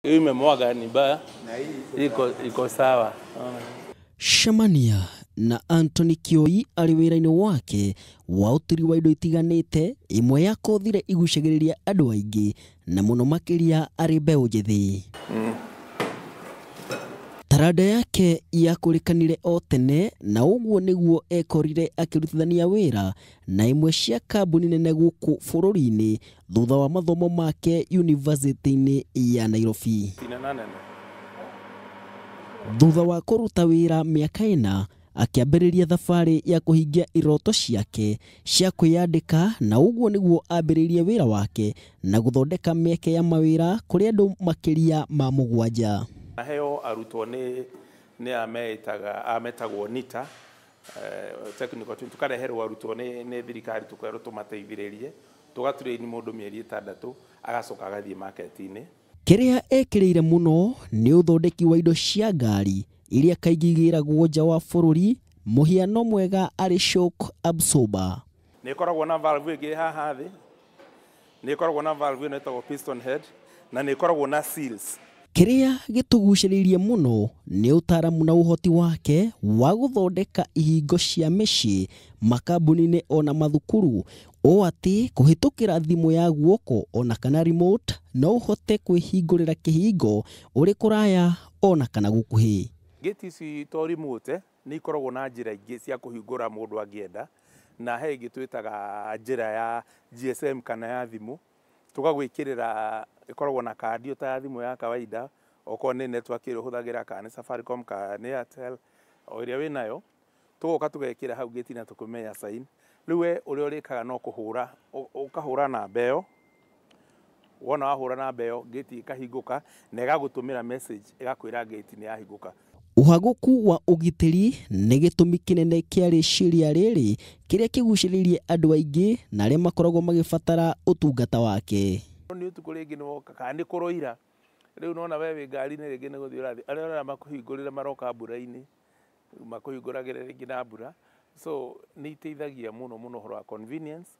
Hii imemwaga ni mbaya, iko sawa. Cemania na Anthony Kioi arĩ wĩra-inĩ wake wa ũturi wa indo itiganĩte, ĩmwe ya kothire igucagĩrĩria andũ aingĩ na mũno makĩria arĩ mbeũ njĩthĩ. Taranda yake yakũrĩkanire o tene na ũguo nĩguo ekorire akĩrutithania wĩra na imwe cia kambuni nene gũkũ bũrũri-inĩ thutha wa mathomo make yunivasĩtĩ-inĩ ya Nairobi. Thutha wa kũruta wĩra mĩaka 4 akĩambĩrĩria thabarĩ ya kũhingia iroto ciake cia kwĩyandĩka na ũguo nĩguo ambĩrĩirie wĩra wake na gũthondeka mĩeke ya mawĩra kũrĩ andũ makĩria ma 7. Heo arutwo nĩ ametagwo NITA, technical team, tukareherwo arutwo nĩ thirikari tukerwo tũmateithĩrĩrie, tũgatrain mũndũ mĩeri 6 agacoka agathiĩ market-inĩ. Kĩrĩa ekĩrĩire mũno nĩ ũthondeki wa indo cia ngari iria kaingĩ igĩragwo nja wa bũrũri, mũhiano mwega arĩ shock absorber. Nĩ ĩkoragwo na valve ĩngĩ haha thĩ, nĩ ĩkoragwo na valve ĩno ĩtagwo piston head, na nĩ ĩkoragwo na seals. Kĩrĩa gĩtũgucĩrĩirie mũno nĩ ũtaaramu na ũhoti wake wa gũthondeka ihingo cia mĩciĩ, makambuni-inĩ ona mathukuru, ũũ atĩ kũhĩtũkĩra thimũ ya guoko ona kana remote no ũhote kwĩhingũrĩra kĩhingo ũrĩ kũraya ona kana gũkuhĩ. Gate ici to remote nĩ ikoragwo na njĩra ingĩ cia kũhingũra mũndũ angĩenda, na he ĩngĩ twĩtaga njĩra ya GSM kana ya thimũ, tũgagwĩkĩrĩra ĩkoragwo na kandi ta ya thimũ ya kawaida, okorwo nĩ network ĩrĩa ũhũthagĩra kana nĩ Safaricom kana nĩ Airtel o ĩrĩa wĩnayo, tũgoka tũgekĩra hau gate na tũkũmenya sign. Rĩu we ũrĩa ũrĩkaga no kũhũra, ũkahũra namba ĩyo, wona wahũra namba ĩyo gate ĩkahingũka na ĩgagũtũmĩra message ĩgakwĩra gate nĩ yahingũka. Ũhagũku wa ũgitĩri nĩ gĩtũmi kĩnene kĩa rĩciria rĩrĩ kĩrĩa kĩgucĩrĩirie andũ aingĩ na arĩa makoragwo magĩbatara ũtungata wake. Nĩ ũtukũ rĩngĩ nĩ woka kana nĩ kũroira, rĩu nona we wĩ ngari-inĩ rĩngĩ nĩ gũthiĩ ũrathiĩ, arĩa ũrona makũhingũrĩra maroka mbura-inĩ, makũhingũragĩra rĩngĩ na mbura, so nĩ iteithagia mũno mũno ũhoro wa convenience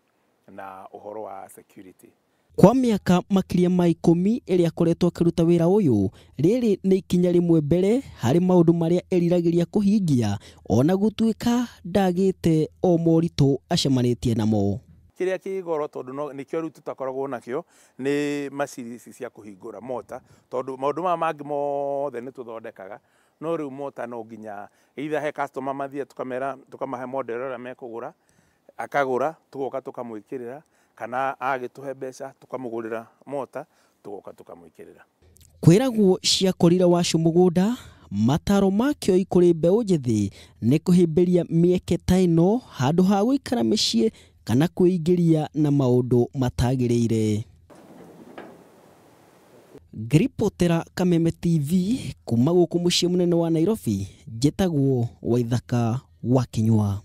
na ũhoro wa security. Kwa mĩaka makĩria ma 10 ĩrĩa akoretwo akĩruta wĩra ũyũ, rĩrĩ nĩ ikinya rĩmwe mbere harĩ maũndũ marĩa eriragĩria kũhingia ona gũtuĩka ndagĩte o moritũ acemanĩtie namo. Kĩrĩa kĩ goro tondũ nĩkĩo rĩu tũtakoragwo nakĩo nĩ macini ici cia kũhingũra mota, tondũ maũndũ maya mangĩ mothe nĩ tũthondekaga, no rĩu mota no nginya either he customer mathiĩ tũkamera tũkamahe model ĩrĩa mekũgũra, akagũra tũgoka tũkamwĩkĩrĩra, kana agĩtũhe mbeca tũkamũgũrĩra mota tũgoka tũkamwĩkĩrĩra. Kwĩragwo ciakorire wacu mũgũnda, mataro ma Kioi kũrĩ mbeũ njĩthĩ nĩ kũhĩmbĩria mĩeke ta ĩno handũ ha gũikara mĩciĩ kana kwĩingĩria na maũndũ matagĩrĩire. Ngĩribotera Kameme TV kuma gũkũ mũciĩ mũnene wa Nairobi, njĩtagwo Waithaka wa Kinyua.